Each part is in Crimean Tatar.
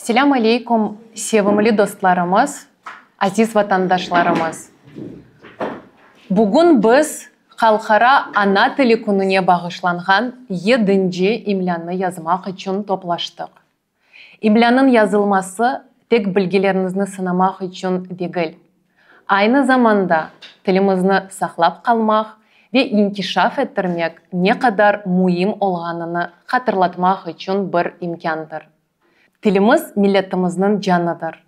Selâm aleykum, sevimli dostlarımız, aziz vatandaşlarımız! Bugün biz Halqara ana tili kününe bağışlanğan yedinci imlânı yazmaq içün toplaştıq. İmlânıñ yazılması tek bilgileriñizni sınamaq içün degil, aynı zamanda tilimizni saqlap qalmaq ve inkişaf ettirmek ne qadar müim olğanını hatırlatmaq içün bir imkândır. Tilimiz milletimizniñ canıdır.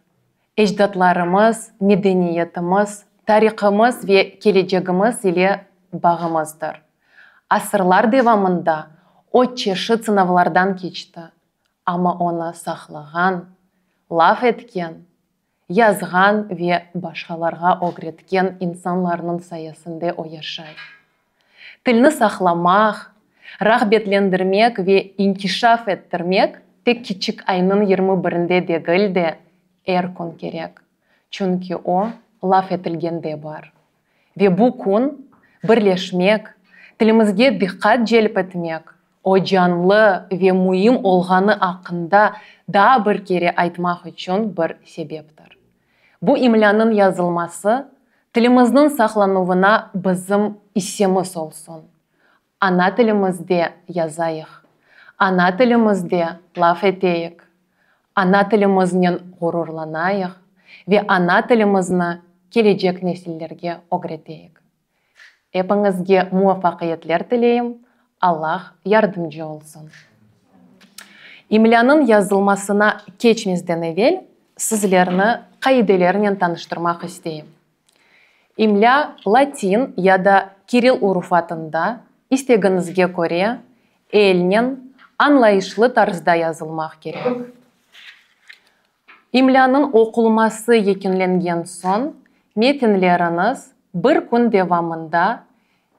Ecdatlarımız, medeniyetimiz, tarihımız ve kelecegimiz ile bağımızdır. Asırlar devamında o çeşit sınavlardan keçti, amma onı saqlağan, laf etken, yazğan ve başqalarğa ögretken insanlarnıñ sayesinde o yaşay. Tilni saqlamaq, rağbetlendirmek ve inkişaf ettirmek tek kiçik aynıñ 21-nde degil de, er kün kerek, çünki o, laf etilgende bar. Ve bu kün birleşmek, tilimizge diqqat celp etmek, o canlı ve müim olğanı aqqında daa bir kere aytmaq içün bir sebeptir. Bu imlânıñ yazılması tilimizniñ saqlanuvına bizim issemiz olsun. Ana tilimizde yazayıq, ana tilimizde laf eteyik, ana tilimiznen ğururlanayıq ve ana tilimizni kelecek nesillerge ögreteyik. Epiñizge muvafaqiyetler tileyim, Allah yardımcı olsun. İmlânıñ yazılmasına keçmezden evel sizlerni qaidelernen tanıştırmaq isteyim. İmlâ latin ya da kiril urufatında, istegiñizge köre, elnen, añlayışlı tarzda yazılmaq kerek. İmlânıñ oqulması yekünlengen soñ, metinleriñiz bir kün devamında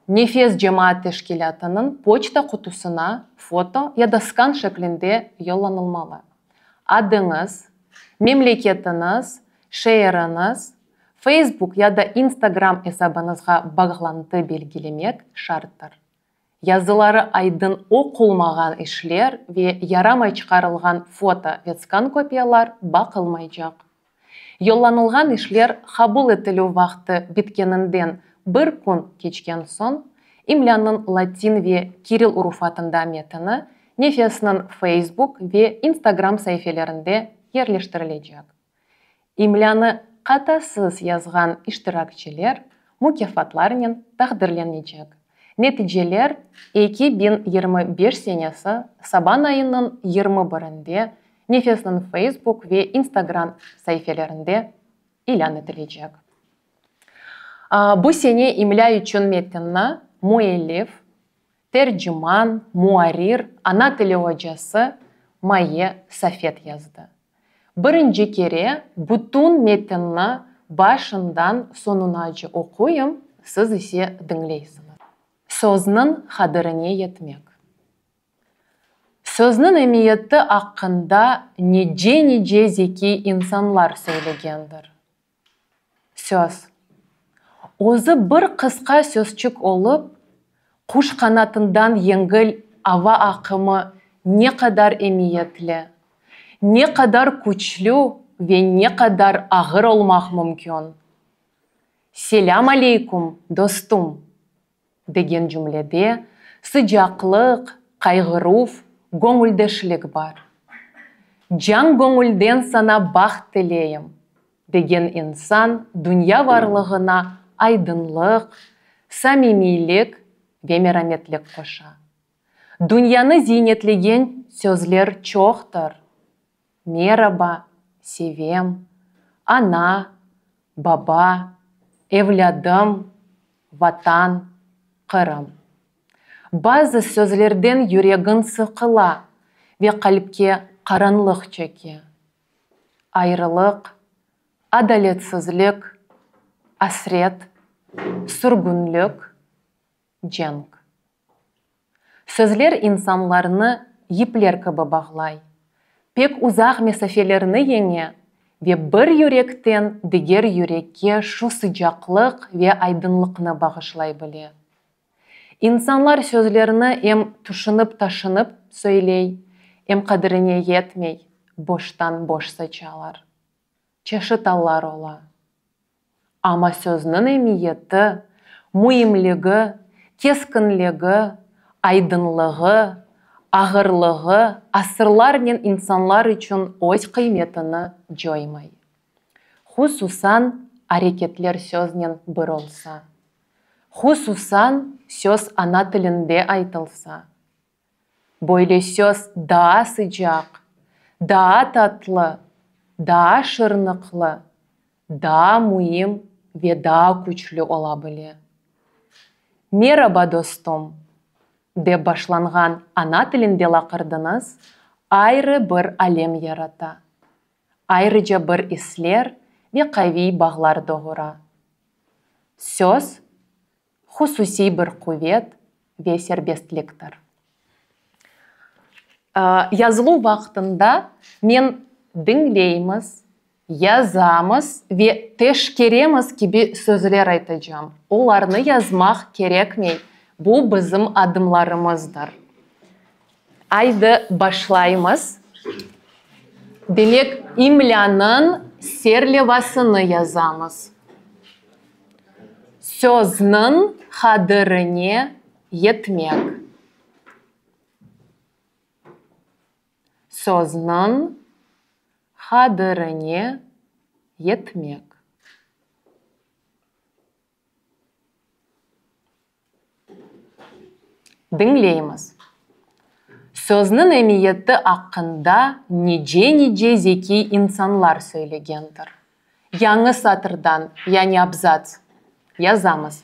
Nefes cemaat teşkilâtınıñ poçta qutusına foto ya da skan şeklinde yollanılmalı. Adıñız, memleketiñiz, şeeriñiz, Facebook ya da Instagram esabıñızğa bağlantı belgilemek şarttır. Yazıları aydın oqulmağan işler ve yaramay çıqarılğan foto ve skan kopiyalar baqılmaycaq. Yollanılğan işler qabul etilüv vaqtı bitkeninden bir kün keçken soñ, imlânıñ latin ve kiril urufatında metini Nefesniñ Facebook ve Instagram saifelerinde yerleştirilecek. İmlânı qatasız yazğan iştirakçiler mukâfatlarnen taqdirlenecek. Neticeler 2025 senesi saban ayınıñ 21-nde Nefesniñ Facebook ve Instagram saifelerinde ilân etilecek. Bu sene imlâ içün metinni müellif, terciman, muarrir, ana tili ocası Maye Safet yazdı. Birinci kere bütün metinni başından soñunace oquyım, siz ise diñleysiñiz. Sözniñ qadirine yetmek. Sözniñ emiyeti aqqında nice-nice zekiy insanlar söylegendir. Söz, özü bir qısqa sözçük olıp, quş qanatından yengil ava aqımı ne qadar emiyetli, ne qadar küçlü ve ne qadar ağır olmaq mümkün. Selâm aleykum, dostum! Degen cümlede sıcaqlıq, qayğıruv, göñüldeşlik bar. Can göñülden saña baht tileyim, degen insan dünya varlığına aydınlıq, samimiylik ve merametlik qoşa. Dünyanı ziynetlegen sözler çoqtır, Meraba, sevem, ana, baba, evlâdım, Vatan, Qırım. Bazı sözlerden yüregiñ sıqıla ve qalpke qaranlıq çöke. Ayrılıq, adaletsizlik, asret, sürgünlik, cenk. Sözler insanlarnı yipler kibi bağlay, pek uzaq mesafelerni yeñe ve bir yürekten diger yürekke şu sıcaqlıq ve aydınlıqnı bağışlay bile. İnsanlar sözlerni em tüşünip-taşınıp söyley, em qadirine yetmey. boştan-boş saçalar. Çeşit allar ola. Amma sözniñ emiyeti, müimligi, keskinligi, aydınlığı, ağırlığı asırlarnen insanlar içün öz qıymetini coymay. Hususan, areketler söznen bir olsa. Hususan, söz ana tilinde aytılsa. Böyle söz daa sıcaq, daa tatlı, daa şırnıqlı, daa müim ve daa küçlü ola bile. Meraba, dostum! dep başlanğan ana tilinde laqırdıñız ayrı bir alem yarata, ayrıca bir isler ve qaviy bağlar doğura. Söz, hususiy bir quvet ve serbestliktir. Yazıluv vaqtında men diñleymiz, yazamız ve teşkeremiz kibi sözler aytacam. Olarnı yazmaq kerekmey, bu bizim adımlarımızdır. Aydı, başlaymız. Demek, imlânıñ serlevasını yazamız. Sözniñ qadirine yetmek. Sözniñ qadirine yetmek. Diñleymiz. Sözniñ emiyeti aqqında nice-nice zekiy insanlar söylegendir. Yañı satırdan, yani abzats, yazamız.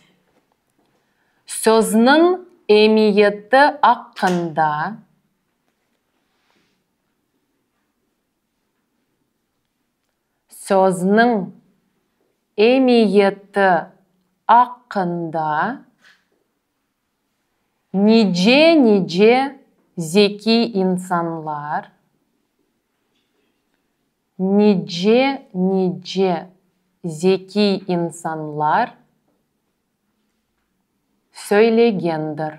Sözniñ emiyeti aqqında Sözniñ emiyeti aqqında nice-nice zekiy insanlar, nice-nice zekiy insanlar söylegendir.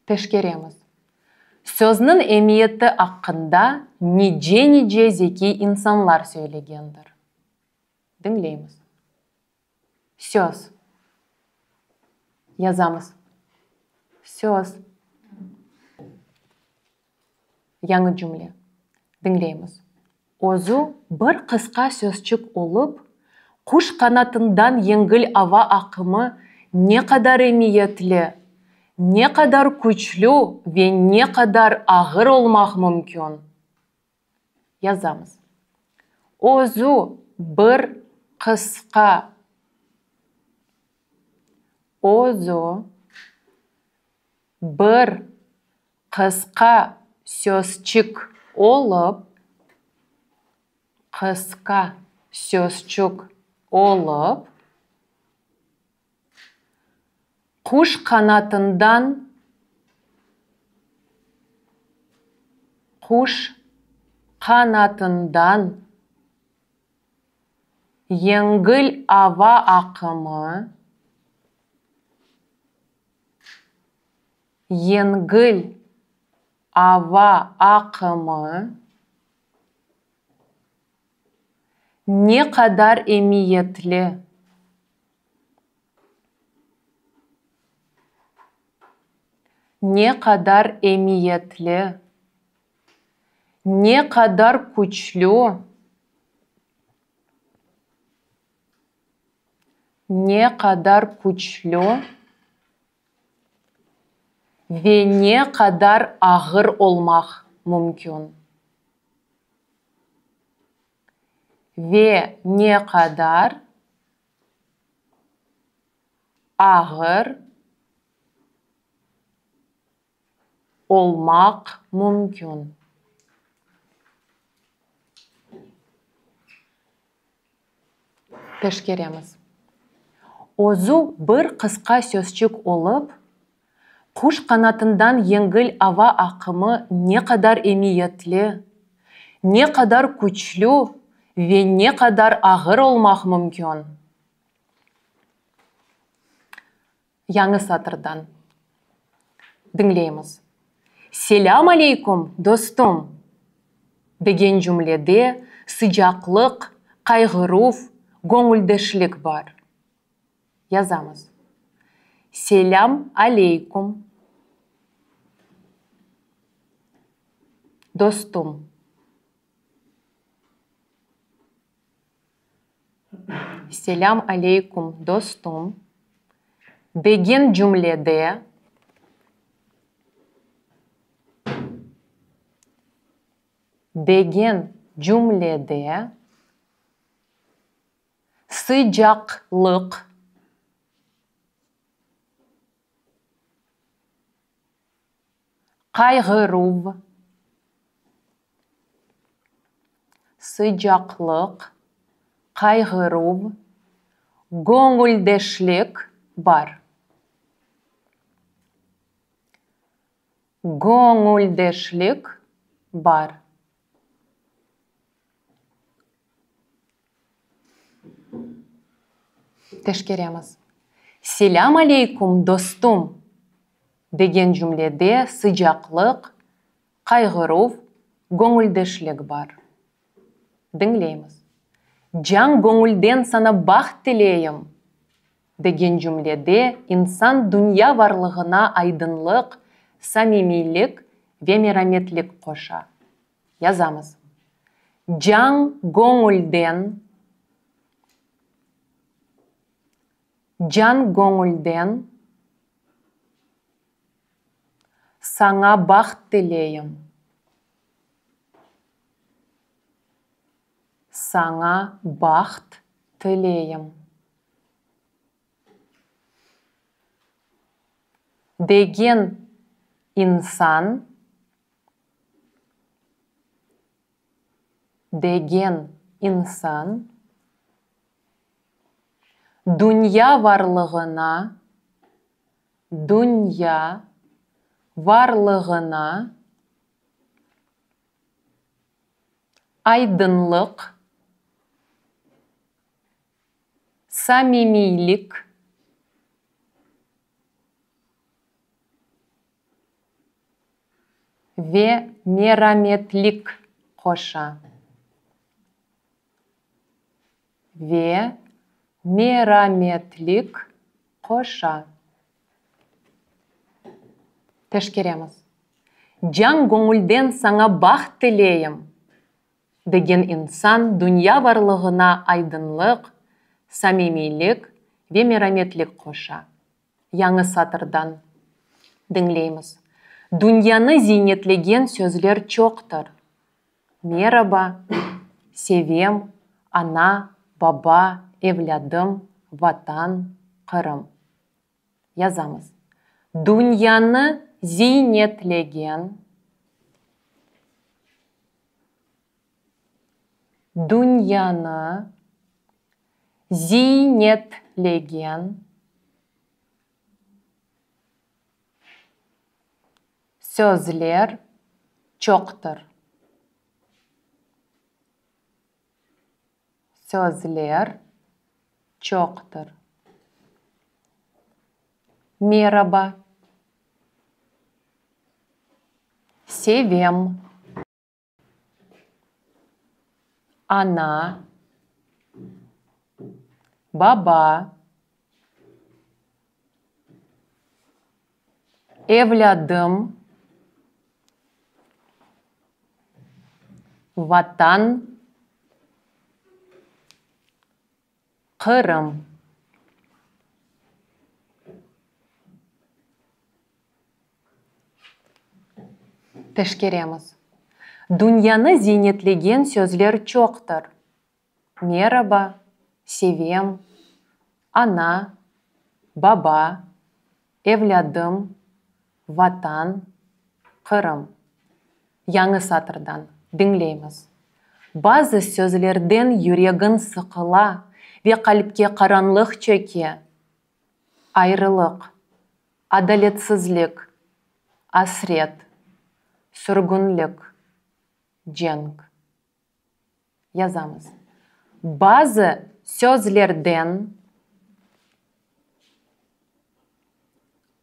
Teşkeremiz. Sözniñ emiyeti aqqında nice-nice zekiy insanlar söylegendir. Diñleymiz. Söz. Yazamız. Söz. Yañı cümle. Diñleymiz. Özü bir qısqa sözçik olıp, quş qanatından yengil ava aqımı ne qadar emiyetli, ne qadar küçlü ve ne qadar ağır olmaq mümkün? Yazamız. Özü bir qısqa Özü bir qısqa sözçik olıp, qısqa sözçük olıp, quş qanatından, quş qanatından yengil ava aqımı, Yengil ava aqımı ne qadar emiyetli? Ne qadar emiyetli? Ne qadar küçlü? Ne qadar küçlü? Ve ne qadar ağır olmaq mümkün? Ve ne qadar ağır olmaq mümkün? Teşkeremiz. Özü bir qısqa sözçik olıp, quş qanatından yengil ava aqımı ne qadar emiyetli, ne qadar küçlü ve ne qadar ağır olmaq mümkün? Yañı satırdan diñleymiz. Selâm aleyküm, dostum! degen cümlede sıcaqlıq, qayğıruv, göñüldeşlik bar. Yazamız. Selâm aleyküm, dostum! Selâm aleyküm, dostum! Degen cümlede degen cümlede sıcaqlıq qayğıruv sıcaqlıq, qayğıruv, göñüldeşlik bar. Göñüldeşlik bar. Teşkeremiz. Selâm aleyküm, dostum! degen cümlede sıcaqlıq, qayğıruv, göñüldeşlik bar. Diñleymiz. Can göñülden saña baht tileyim! Degen cümlede insan dünya varlığına aydınlıq, samimiylik ve merametlik qoşa. Yazamız. Can göñülden, can göñülden saña baht tileyim, saña baht tileyim. Degen insan degen insan dünya varlığına dünya varlığına aydınlıq, samimiylik, ve merametlik qoşa. Ve merametlik qoşa. Teşkeremiz. Can göñülden saña baht tileyim! Degen insan dünya varlığına aydınlıq, samimiylik ve merametlik qoşa. Yañı satırdan diñleymiz. Dünyanı ziynetlegen sözler çoqtır. Meraba, sevem, ana, baba, evlâdım, Vatan, Qırım. Yazamız. Dünyanı ziynetlegen, dünyanı ziynetlegen sözler çoqtır. Sözler çoqtır. Meraba. Sevem. Ana. Baba. Evlâdım. Vatan. Qırım. Teşkeremiz. Dünyanı ziynetlegen sözler çoqtır. Meraba, sevem, ana, baba, evlâdım, Vatan, Qırım. Yañı satırdan diñleymiz. Bazı sözlerden yüregiñ sıqıla ve qalpke qaranlıq çöke, ayrılıq, adaletsizlik, asret, sürgünlik, cenk. Yazamız. Bazı sözlerden.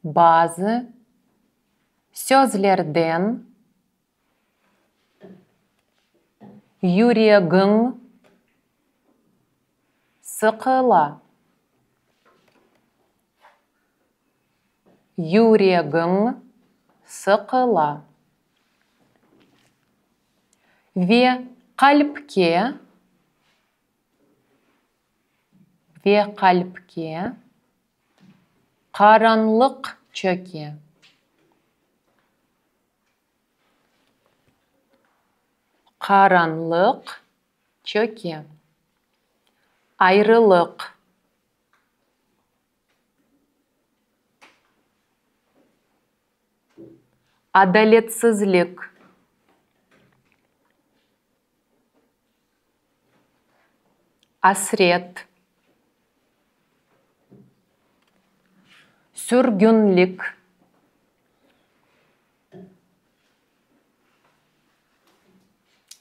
Bazı sözlerden yüregiñ sıqıla. Yüregiñ sıqıla. Ve qalpke, ve qalpke qaranlıq çöke. Qaranlıq çöke. Ayrılıq. Adaletsizlik. Asret. Sürgünlik.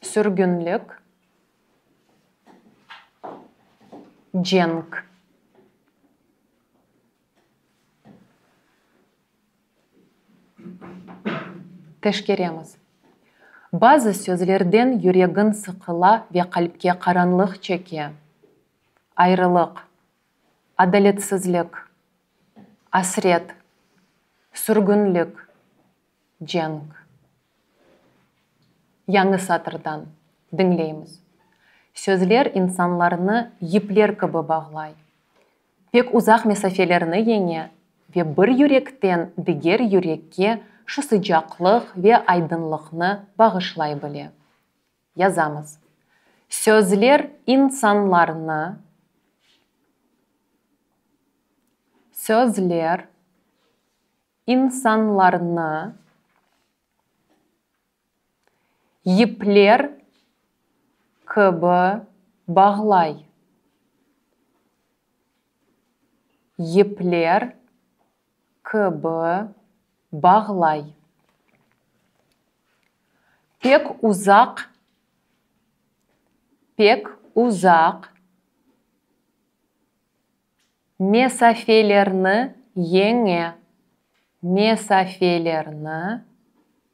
Sürgünlik. Cenk. Teşkeremiz. Bazı sözlerden yüregiñ sıqıla ve qalpke qaranlıq çöke. Ayrılıq. Adaletsizlik. Asret. Sürgünlik. Cenk. Yañı satırdan diñleymiz. Sözler insanlarnı yipler kibi bağlay. Pek uzaq mesafelerni yeñe ve bir yürekten diger yürekke şu sıcaqlıq ve aydınlıqnı bağışlay bile. Yazamız. Sözler insanlarnı, Sözler insanlarnı yipler kibi bağlay. Yipler kibi bağlay. Pek uzaq, pek uzaq mesafelerni yeñe, mesafelerni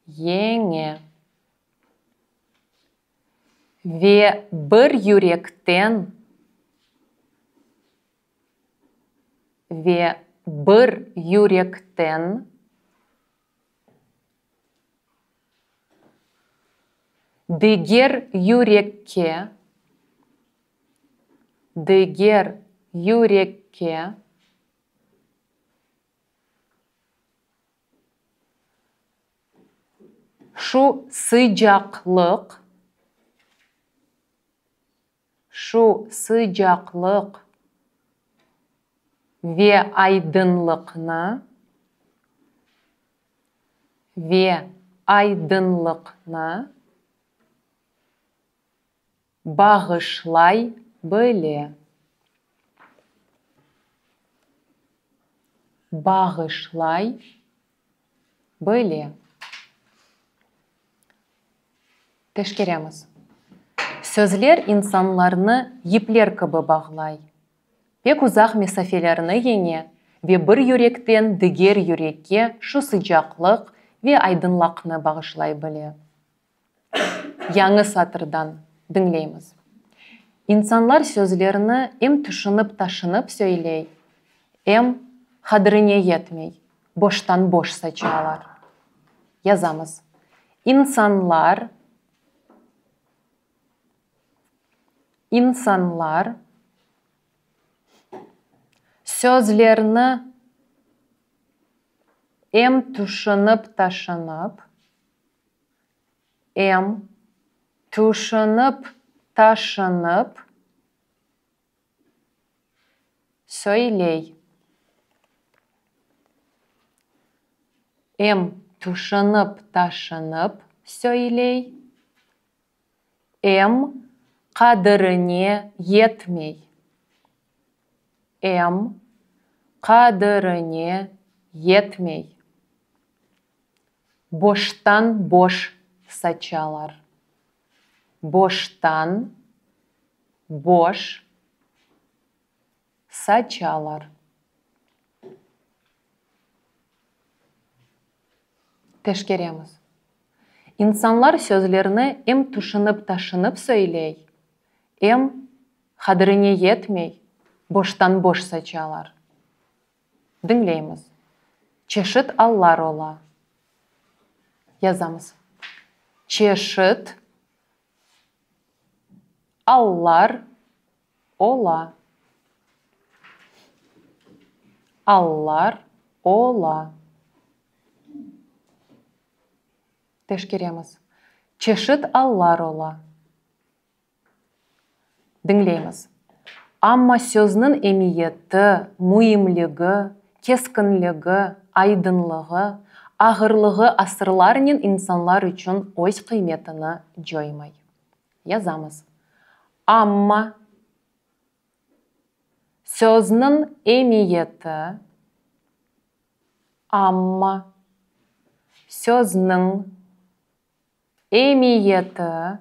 yeñe. Ve bir yürekten, ve bir yürekten diger yürekke, diger yürekke şu sıcaqlıq, şu sıcaqlıq ve aydınlıqnı, ve aydınlıqnı bağışlay bile. Bağışlay bile. Teşkeremiz. Sözler insanlarnı yipler kibi bağlay. Pek uzaq mesafelerni yeñe ve bir yürekten diger yürekke şu sıcaqlıq ve aydınlaqnı bağışlay bile. Yañı satırdan diñleymiz. İnsanlar sözlerini em tüşünip-taşınıp söyley, em hadirine yetmey, boştan-boş saçalar. Yazamız. İnsanlar, insanlar sözlerini em tüşünip-taşınıp, em tüşünip-taşınıp söyley. Em tüşünip-taşınıp söyley, em qadirine yetmey. Em qadirine yetmey. Boştan-boş saçalar. Boştan boş saçalar. Teşkeremiz. İnsanlar sözlerni em tüşünip-taşınıp söyley, em qadirine yetmey, boştan-boş saçalar. Diñleymiz. Çeşit allar ola. Yazamız. Çeşit allar ola. Allar ola. Teşkeremiz. Çeşit allar ola. Diñleymiz. Amma sözniñ emiyeti, müimligi, keskinligi, aydınlığı, ağırlığı asırlarnen insanlar içün öz qıymetini coymay. Yazamız. Amma sözniñ emiyeti, amma sözniñ emiyeti,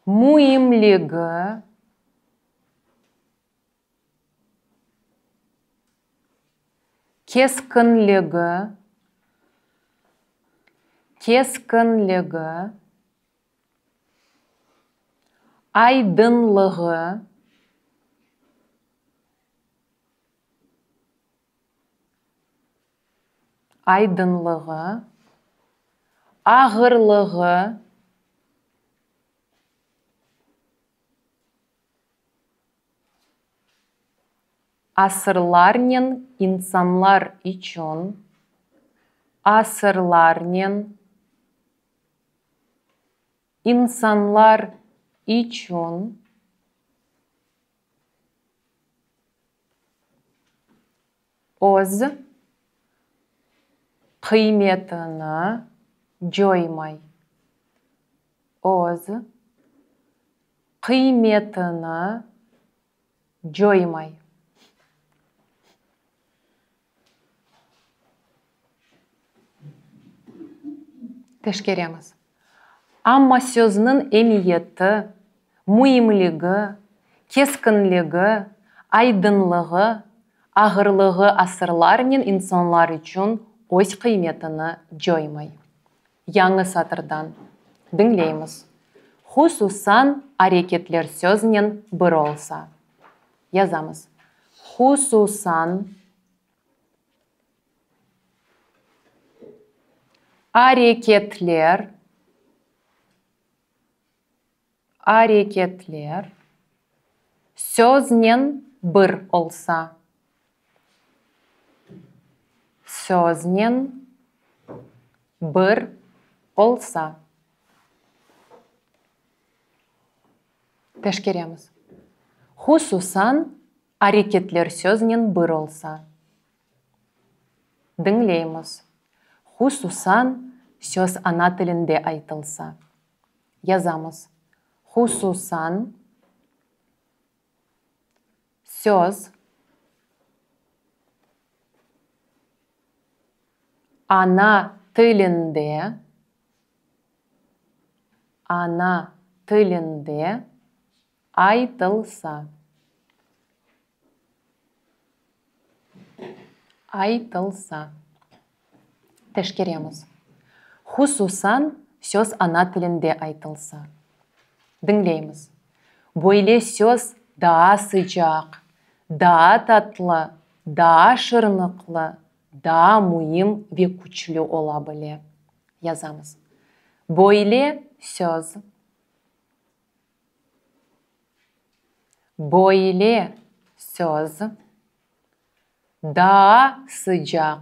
müimligi, keskinligi, keskinligi, aydınlığı, aydınlığı, ağırlığı, asırlarnen insanlar içün, asırlarnen insanlar içün öz qıymetini coymay, öz qıymetini coymay. Teşkeremiz. Amma sözniñ emiyeti, müimligi, keskinligi, aydınlığı, ağırlığı asırlarnen insanlar içün öz qıymetini coymay. Yañı satırdan diñleymiz. Hususan areketler söznen bir olsa. Yazamız. Hususan areketler, areketler söznen bir olsa. Söznen bir olsa. Teşkeremiz. Hususan, areketler söznen bir olsa. Diñleymiz. Hususan, söz ana tilinde aytılsa. Yazamız. Hususan, söz ana tilinde, ana tilinde aytılsa. Aytılsa. Teşkeremiz. Hususan, söz ana tilinde aytılsa. Diñleymiz. Böyle söz daa sıcaq, daa tatlı, daa şırnıqlı, daa müim ve küçlü ola bile. Yazamız. Böyle söz. Böyle söz daa sıcaq,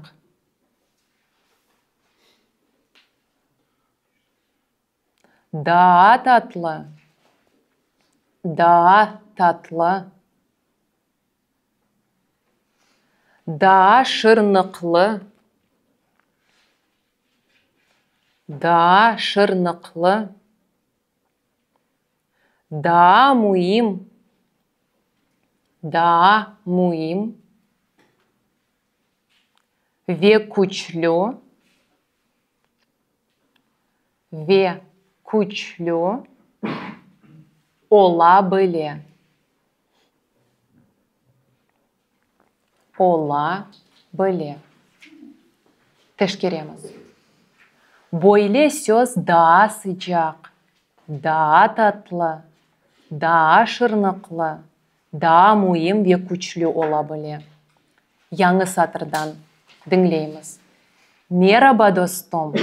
daa tatlı, daa tatlı, daa şırnıqlı, daa şırnıqlı. Daa müim, daa müim ve küçlü, ve küçlü ola bile, ola bile. Teşkeremiz. Böyle söz daa sıcaq, daa tatlı, daa şırnıqlı, daa müim ve küçlü ola bile. Yañı satırdan diñleymiz. Meraba, dostum!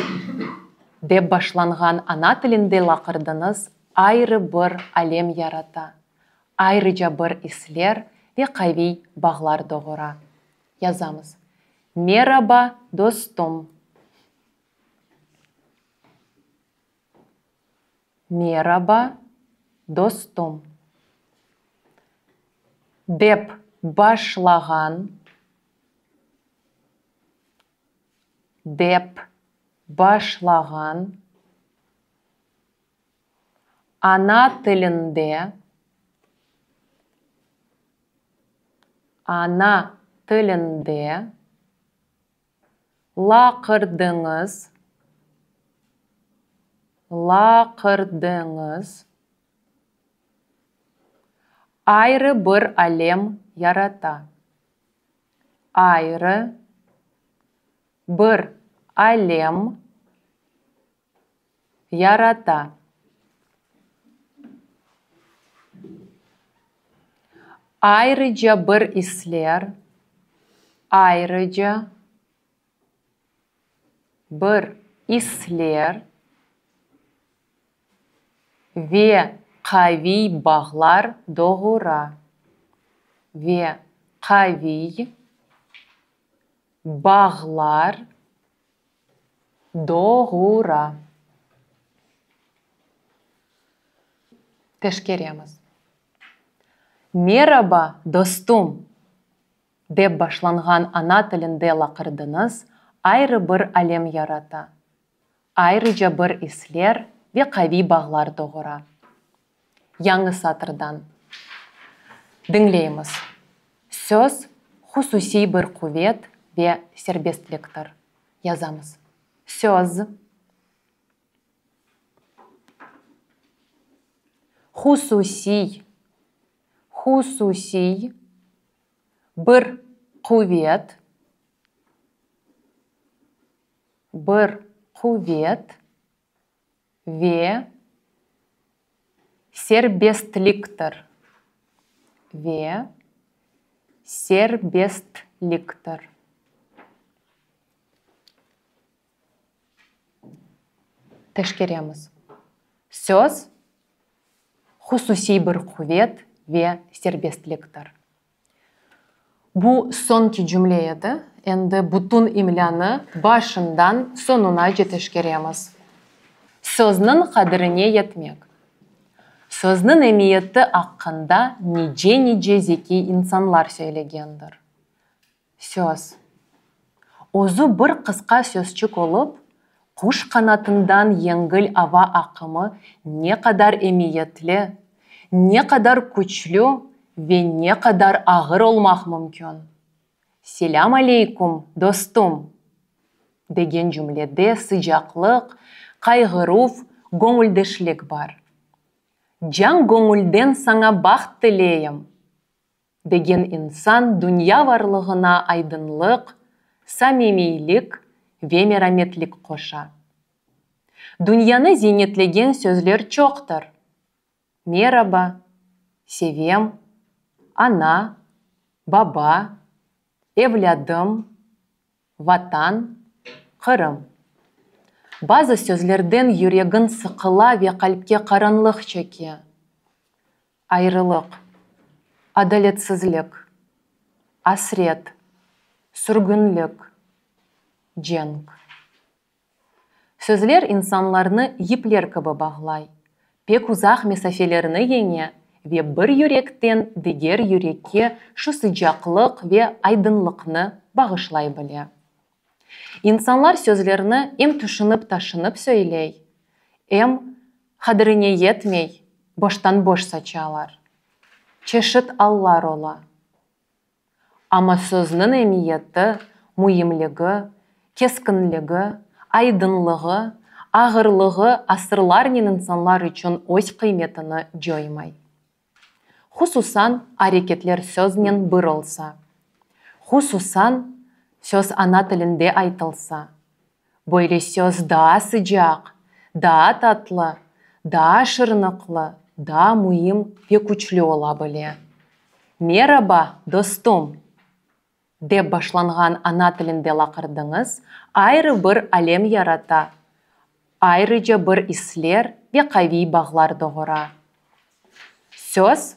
dep başlanğan ana tilinde laqırdıñız ayrı bir alem yarata, ayrıca bir isler ve qaviy bağlar doğura. Yazamız. Meraba, dostum! Meraba, dostum! Dep başlağan, dep başlağan ana tilinde, ana tilinde laqırdıñız, laqırdıñız ayrı bir alem yarata, ayrı bir alem yarata. Ayrıca bir isler, ayrıca bir isler ve qaviy bağlar doğura, ve qaviy bağlar doğura. Teşkeremiz. Meraba, dostum! dep başlanğan ana tilinde laqırdıñız ayrı bir alem yarata, ayrıca bir isler ve qaviy bağlar doğura. Yañı satırdan diñleymiz. Söz, hususiy bir quvet ve serbestliktir. Yazamız. Söz, hususiy, hususiy bir quvet, bir quvet ve serbestliktir, ve serbestliktir. Teşkeremiz. Söz, hususiy bir quvet ve serbestliktir. Bu soñki cümle edi. Endi bütün imlânı başından soñunace teşkeremiz. Sözniñ qadirine yetmek. Sözniñ emiyeti aqqında nice-nice zekiy insanlar söylegendir. Söz. Özü bir qısqa sözçük olıp, quş qanatından yengil ava aqımı ne qadar emiyetli, ne qadar küçlü ve ne qadar ağır olmaq mümkün. Selâm aleyküm, dostum! degen cümlede sıcaqlıq, qayğıruv, göñüldeşlik bar. Can göñülden saña baht tileyim! Degen insan dünya varlığına aydınlıq, samimiylik ve merametlik qoşa. Dünyanı ziynetlegen sözler çoqtır, Meraba, sevem, ana, baba, evlâdım, Vatan, Qırım. Bazı sözlerden yüregiñ sıqıla ve qalpke qaranlıq çöke. Ayrılıq, adaletsizlik, asret, sürgünlik, cenk. Sözler insanlarnı yipler kibi bağlay, pek uzaq mesafelerni yeñe ve bir yürekten diger yürekke şu sıcaqlıq ve aydınlıqnı bağışlay bile. İnsanlar sözlerni em tüşünip-taşınıp söyley, em qadirine yetmey, boştan-boş saçalar. Çeşit allar ola. Amma sözniñ emiyeti, müimligi, keskinligi, aydınlığı, ağırlığı asırlarnen insanlar içün öz qıymetini coymay. Hususan, areketler söznen bir olsa. Hususan, söz ana tilinde aytılsa. Böyle söz daa sıcaq, daa tatlı, daa şırnıqlı, daa müim ve küçlü ola bile. Meraba, dostum! Dep başlanğan ana tilinde laqırdıñız ayrı bir alem yarata, ayrıca bir isler ve qaviy bağlar doğura. Söz,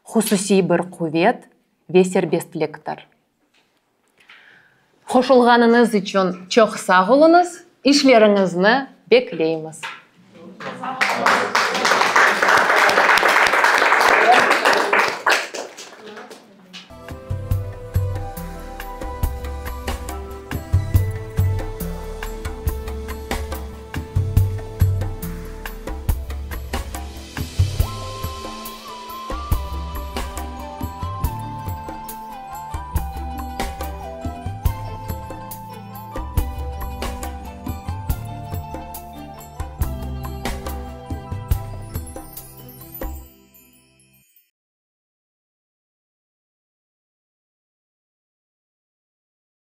hususiy bir quvet ve serbestliktir. Qoşulğanıñız içün çoq sağ oluñız, işleriñizni bekleymiz.